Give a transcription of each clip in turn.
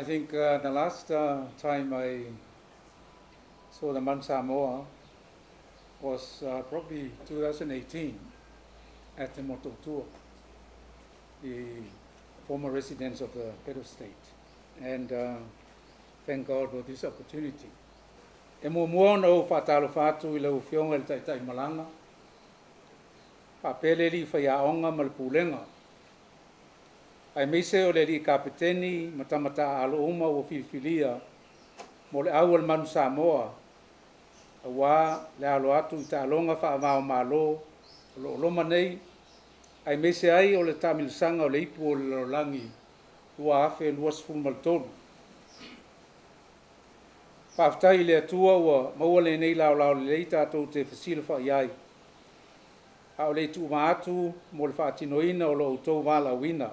think the last time I saw the Manu Samoa was probably 2018 at the Motootua, the former residence of the head of state. And thank God for this opportunity. E muamua ona ou faatalofa atu i lau Afioga i le Taitai Malaga, faapea le alii faiaoga ma le pulega, aemaise o le alii kapeteni ma tama taaalo uma ua filifilia mo le au a le Manu Samoa auā le alo atu i taaloga faava-o-Malo o lo o loma nei, aemaise ai o le taamilosaga o le Ipu o le Lalolagi 2023. Faafetai i le Atua ua maua lenei laolao lelei tatou te fesilafai ai, a o le i tuua atu mo le faatinoina o lo outou valaauina.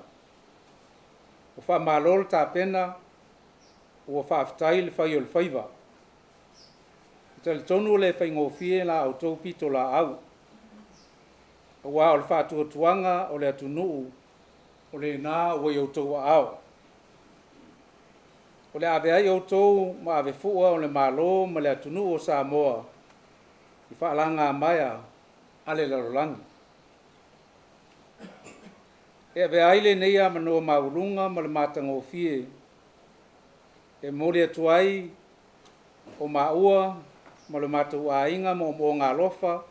Ua faamalo le tapena, ua faafetai le fai o le faiva. E talitonu e le faigofie la outou pitolaau, aua o le faatuatuaga o le atunuu o lena ua i outou aao. O le a avea ai outou ma avefua o le Malo ma le atunuu o Samoa i faalagamaea a le lalolagi. E avea ai lenei avanoa maualuga ma le matagofie e momoli atu ai o maua ma lo matou aiga moomooga alofa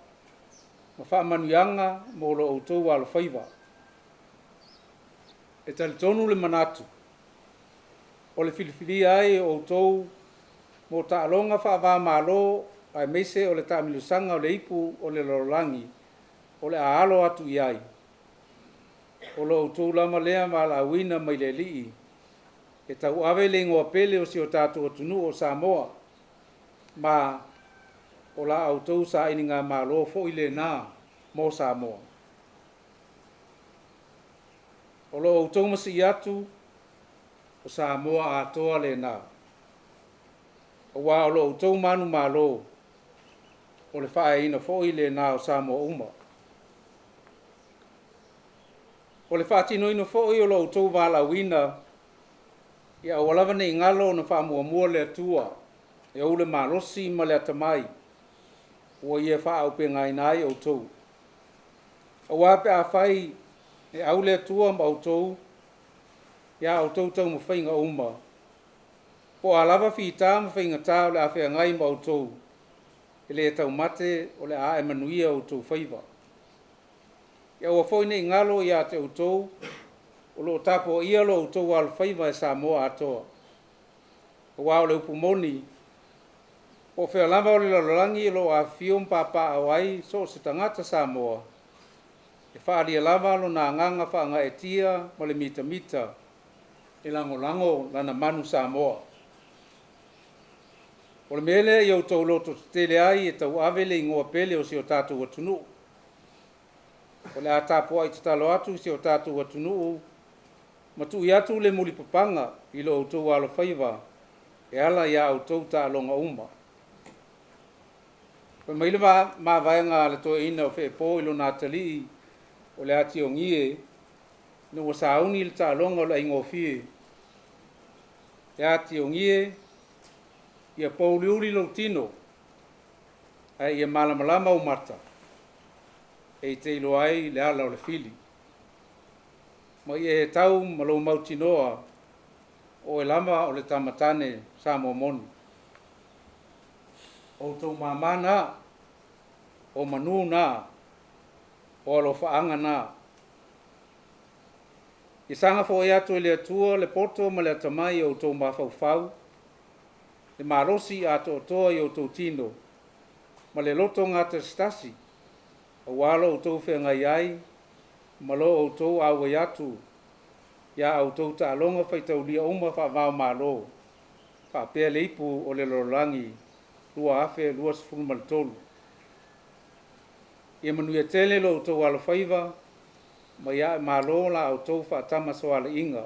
ma faamanuiaga mo lo outou alofaiva. E talitonu le manatu, o le filifilia ai o outou mo taaloga faava-o-Malo aemaise o le taamilosaga o le Ipu o le Lalolagi o le a alo atu i ai, o lo outou lava lea valaauina mai le Alii e tauave le igoa pele o si o tatou atunuu o Samoa, ma o la outou sailigamalo foi lena mo Samoa. O lo outou masii atu, o Samoa atoa lena, aua o lo outou manumalo, o le faaeaina foi lena o Samoa uma. O le faatinoina foi o lo outou valaauina, ia aua lava ne i galo ona faamuamua le Atua e ou le malosi ma le atamai ua Ia faaauupegaina ai outou. Aua pe afai e au le Atua ma outou ia outou taumafaiga uma, po o a lava fita ma faigata o le a feagai ma outou, e le taumate o le a ae manuia outou faiva. Ia aua foi ne i galo ia te outou, o lo o tapuaia lo outou alofaiva e Samoa atoa. Aua o le upu moni, po o fea lava o le lalolagi o lo o afifio ma papaaao ai so o se tagata Samoa, e faaalia lava lona agaga faagaeetia ma le mitamita e lagolago lana manu Samoa. O le mea lea ia outou lototetele ai e tauave le igoa pele o si o tatou atunuu. O le a tapuai tatalo atu si o tatou atunuu ma tui atu le mulipapaga i lo outou alofaiva e ala ia outou taaloga uma. Fai mai le mavaega a le toeaina o Feepo i lona atalii o le atiogie ina ua sauni le taaloga o le aigofie. E atiogie, ia pouliuli lou tino, ae ia malamalama ou mata, e te iloa ai le ala o le fili. Ma ia e tau ma lou mautinoa, o oe lava o le tamatane Samoa moni. O outou mamā na, o manū na, o alofaaga na. Ia saga foai atu e le Atua le poto ma le atamai i outou mafaufau, le malosi atoatoa i outou tino, ma le loto gatasitasi, aua lo outou feagai ai ma lo outou auai atu ia outou taaloga faitaulia uma faava-o-Malo, faapea le Ipu o le Lalolagi 2023. Ia manuia tele lo outou alofaiva, ma ia aemalo la outou faatamasoaliiga.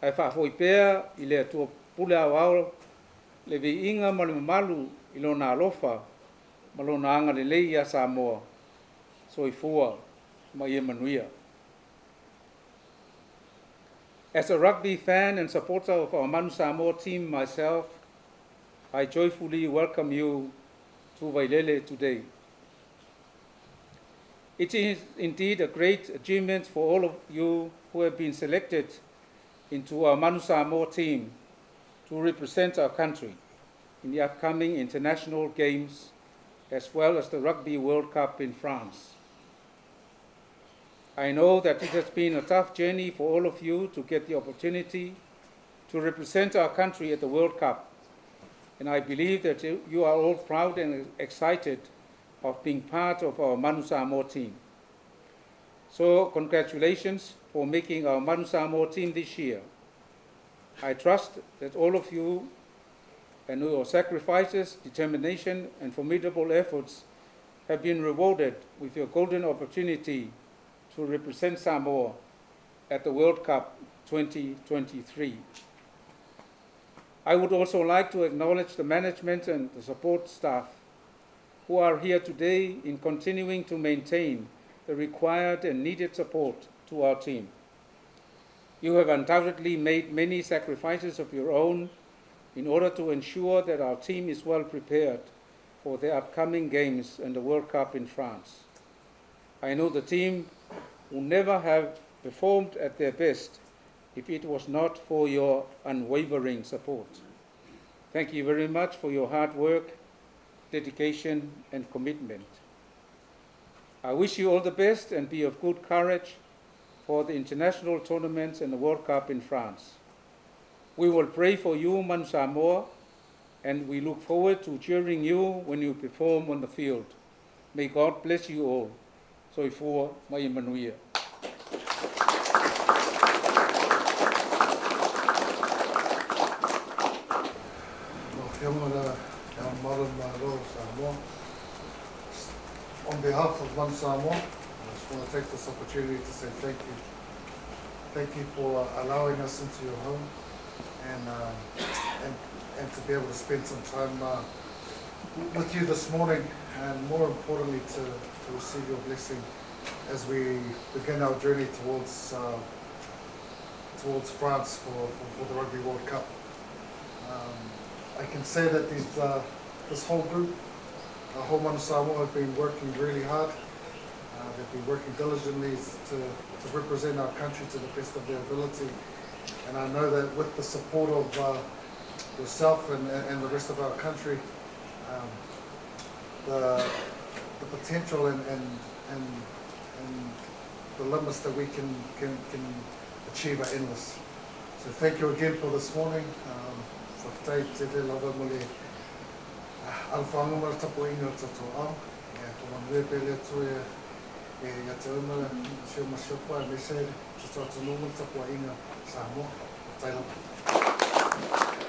Ae faafoi pea i le Atua pule aoao le viiga ma le mamalu i lona alofa ma lona agalelei ia Samoa. Soifua ma ia manuia. As a rugby fan and supporter of our Manu Samoa team myself, I joyfully welcome you to Vailele today. It is indeed a great achievement for all of you who have been selected into our Manu Samoa team to represent our country in the upcoming international games as well as the Rugby World Cup in France. I know that it has been a tough journey for all of you to get the opportunity to represent our country at the World Cup, and I believe that you are all proud and excited of being part of our Manu Samoa team. So congratulations for making our Manu Samoa team this year. I trust that all of you and your sacrifices, determination, and formidable efforts have been rewarded with your golden opportunity to represent Samoa at the World Cup 2023. I would also like to acknowledge the management and the support staff who are here today in continuing to maintain the required and needed support to our team. You have undoubtedly made many sacrifices of your own in order to ensure that our team is well prepared for the upcoming games and the World Cup in France. I know the team would never have performed at their best if it was not for your unwavering support. Thank you very much for your hard work, dedication, and commitment. I wish you all the best and be of good courage for the international tournaments and the World Cup in France. We will pray for you, Manu Samoa, and we look forward to cheering you when you perform on the field. May God bless you all. Soifua ma ia manuia. Lau Afioga Le Ao Mamalu o le Malo o Samoa, On behalf of Manu Samoa, I just want to take this opportunity to say thank you. Thank you for allowing us into your home and, and, and to be able to spend some time with you this morning and more importantly to, to receive your blessing as we begin our journey towards towards France for, for, for the Rugby World Cup. Um, I can say that these, this whole group, the whole Manu Samoa have been working really hard. They've been working diligently to, to represent our country to the best of their ability. And I know that with the support of yourself and, and the rest of our country, the, the potential and, and, and, and the limits that we can, can, can achieve are endless. So thank you again for this morning. Whakatei te te lava mo le alawhaanga ma le tapuaiga o le tatou ao. Ia, ko manuia pea le Atua ia e ia te au ma si o ma si opa aemaise le tatou atunuu ma le tapuaiga Samoa. Faafetai lava.